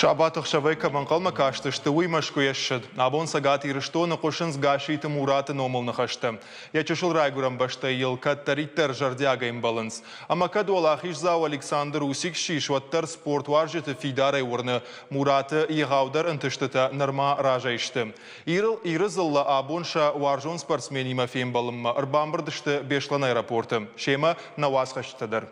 Сабаты хсӕвӕй кӕм ӕнхъӕлмӕ кастысты, уый Мӕскуыйӕ ссыд. Абон Цӕгат Ирыстоны хъуысынц Гасситы Мураты номыл ныхӕстӕ. Йӕ чысыл райгуырӕн бӕстӕйы йыл кӕддӕриддӕр зӕрдиагӕй ӕмбӕлынц. Ӕмӕ кӕд уӕлахиздзау Александр Усик ссис, уӕддӕр спортуарзджыты фидарӕй уырны, Мураты егъаудӕр ӕнтыстытӕ нырма разӕй сты. Ирыл Иры дзыллӕ абон сӕ уарзон спортсменимӕ фембӕлынмӕ ӕрбамбырд сты Беслӕны аэропорты. Семӕ нӕ уацхӕсджытӕ дӕр.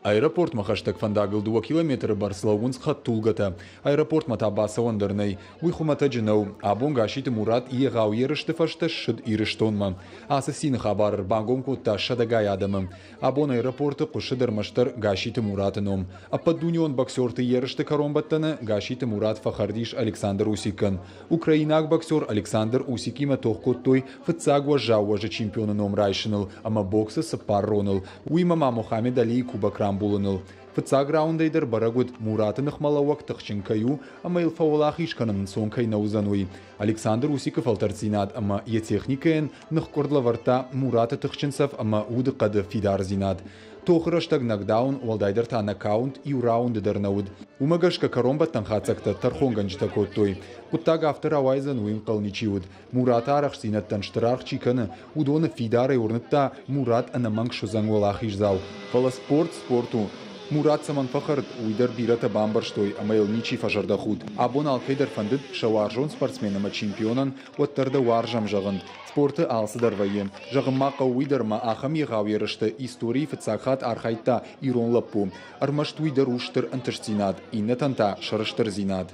Аэропортмӕ хӕстӕг фӕндагыл 2 километры бӕрц лӕууынц хӕдтулгӕтӕ. Аэропортмӕ та бацӕуӕн дӕр нӕй. Уый хуымӕтӕджы нӕу. Абон Гасситы Мурат егъау ерысты фӕстӕ ссыд Ирыстонмӕ. Ацы цины хабар ӕрбангом кодта сӕдӕгай адӕмы. Абон аэропорты хъуысыд ӕрмӕстдӕр Гасситы Мураты ном. Ӕппӕтдунеон боксерты ерысты кӕронбӕттӕны Гасситы Мурат фӕхӕрд ис Александр Усикӕн. Украинаг боксер Александр Усикимӕ тох кодтой фыццаг уӕззау уӕзы чемпионы ном райсыныл ӕмӕ боксы цыппар роныл, уыимӕ ма Мохаммед Алийы кубок рамбулыныл. Фыццаг раундӕй дӕр бӕрӕг уыд, Мураты ныхмӕлӕууӕг тыхджын кӕй у ӕмӕ йыл фӕуӕлахиз кӕнын ӕнцон кӕй нӕ уыдзӕн, уый. Александр Усикы фӕлтӕрддзинад ӕмӕ йӕ техникӕйӕн ныхкъуырд лӕвӕрдта Мураты тыхджын цӕф ӕмӕ удыхъӕды фидардзинад. Тохы рӕстӕг нокдаун, уӕлдайдӕр та нокаут иу раунды дӕр нӕ уыд. Уымӕ гӕсгӕ кӕронбӕттӕн хатдзӕгтӕ тӕрхонгӕнджытӕ кодтой. Хъуыддаг афтӕ рауайдзӕн, уый ӕнхъӕл ничи уыд. Мураты арӕхстдзинӕдтӕн стыр аргъ чи кӕны, уыдоны фидарӕй уырныдта, Мурат ӕнӕмӕнг суыдзӕн уӕлахиздзау. Фӕлӕ спорт спорт у. Мурат цӕмӕн фӕхӕрд, уый дӕр бирӕтӕ бамбӕрстой ӕмӕ йыл ничи фӕзӕрдӕхудт. Абон алкӕй дӕр фӕндыд сӕ уарзон спортсмен ӕмӕ чемпионӕн уӕддӕр дӕ уарзӕм зӕгъын. Спорты алцыдӕр вӕййы. Зӕгъын ма хъӕуы уый дӕр ӕмӕ ахӕм егъау ерысты историйы фыццаг хатт архайдта ирон лӕппу. Ӕрмӕст уый дӕр у стыр ӕнтыстдзинад, иннӕтӕн та сӕрыстырдзинад.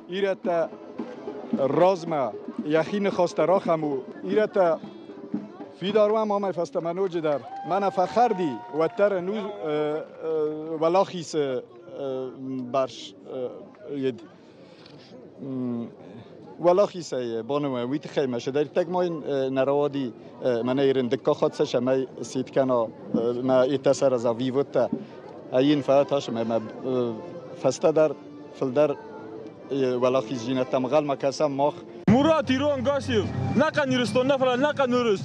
Ирӕттӕ размӕ йӕхи ныхӕстӕ рахӕм у. Ирӕттӕ фидар уӕм амӕй фӕстӕмӕ ноджыдӕр. Мӕнӕ фӕхӕрди, уӕддӕр ын у уӕлахисы бӕрц ед. Уӕлахизӕй бонуӕ уый тыххӕй мӕ сӕдӕрттӕг ма йын нӕ рауади мӕнӕ ирын дыккаг хатт сӕ мӕ сит кӕна мӕ итӕ сараза виводтӕ ӕйин фӕтас мӕ мӕ фӕстӕдӕр фылдӕр уӕлахиздзинӕдтӕм ӕнхъӕлмӕ кӕсӕм мах. Мурат ирон Гасиев, нӕхъӕн Ирыстон нӕ, фӕлӕ нӕхъӕн Урус,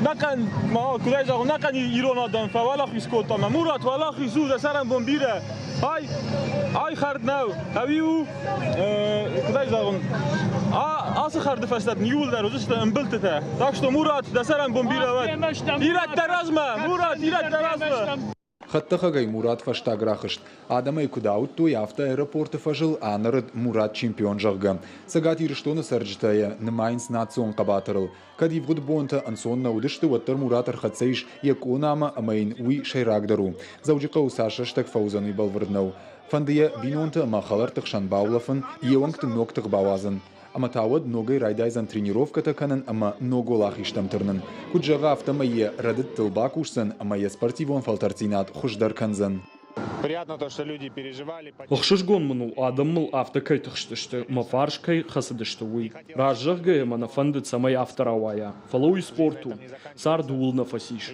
нӕхъӕн, ма куыд ӕй зӕгъон, нӕхъӕн ирон адӕм фӕуӕлахиз кодта. Мӕ Мурат уӕлахиз у, дӕ цӕрӕнбон бирӕ. Ай, ай хӕрд нӕу, ӕви у, куыд ӕй зӕгъон, ацы хӕрды фӕстӕ дын иууылдӕр уыдзысты ӕмбылдтытӕ. Так что, Мурат, дӕ цӕрӕнбон бирӕ уӕд. Ирӕттӕ размӕ! Мурат, ирӕттӕ размӕ! Хӕдтӕхӕгӕй Мурат фӕстаг рахызт. Адӕм ӕй куыд ауыдтой, афтӕ аэропорты фӕзыл анӕрыд Мурат чемпион, зӕгъгӕ. Цӕгат Ирыстоны цӕрджытӕ йӕ нымайынц национ хъӕбатырыл. Кӕд ивгъуыд бонтӕ ӕнцон нӕ уыдысты, уӕддӕр Мурат ӕрхӕццӕ ис йӕ къонамӕ ӕмӕ йын уый сӕйрагдӕр у. Дзӕуджыхъӕуы цас рӕстӕг фӕуыдзӕн, уый бӕлвырд нӕу. Фӕнды йӕ бинонты ӕмӕ хӕлӕртты хсӕн баулӕфын, йе уӕнгты ног тых бауадзын. Ӕмӕ та уӕд ногӕй райдайдзӕн тренировкӕтӕ кӕнын ӕмӕ ног уӕлахизтӕм тырнын. Куыд зӕгъы, афтӕмӕй йӕ рӕдыдтыл бакусдзӕн ӕмӕ йӕ спортивон фӕлтӕрддзинад хуыздӕр кӕндзӕн. Ӕхсызгон мын у, адӕм мыл афтӕ кӕй тыхстысты, мӕ фарс кӕй хӕцыдысты, уый. Раст зӕгъгӕйӕ мӕ нӕ фӕндыд, цӕмӕй афтӕ рауайа, фӕлӕ уый спорт у. Цард ууыл нӕ фӕцис.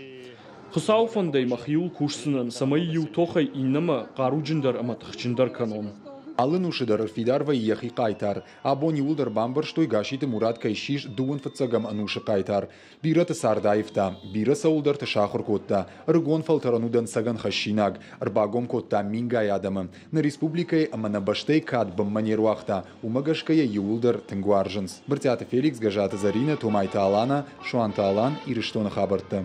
Хуыцауы фӕндӕй мӕхиуыл кусдзынӕн, цӕмӕй иу тохӕй иннӕмӕ хъаруджындӕр ӕмӕ тыхджындӕр кӕнон. Алы нусы дӕр ӕрфидар вӕййы йӕхи хъайтар. Абон иууылдӕр бамбӕрстой, Гасситы Мурат кӕй ссис дыууын фыццӕгӕм ӕнусы хъайтар. Бирӕты цард аивта, бирӕ цӕуылдӕрты сахуыр кодта, ӕрыгон фӕлтӕрӕн у дӕнцӕгӕн хӕссинаг, ӕрбагом кодта мингай адӕмы. Нӕ республикӕйы ӕмӕ нӕ бӕстӕйы кад бынмӕ не руагъта, уымӕ гӕсгӕ йӕ иууылдӕр тынг уарзынц. Брытъиаты Феликс, Гӕззаты Зӕринӕ, Томайты Алана, Суанты Алан, Ирыстоны хабӕрттӕ.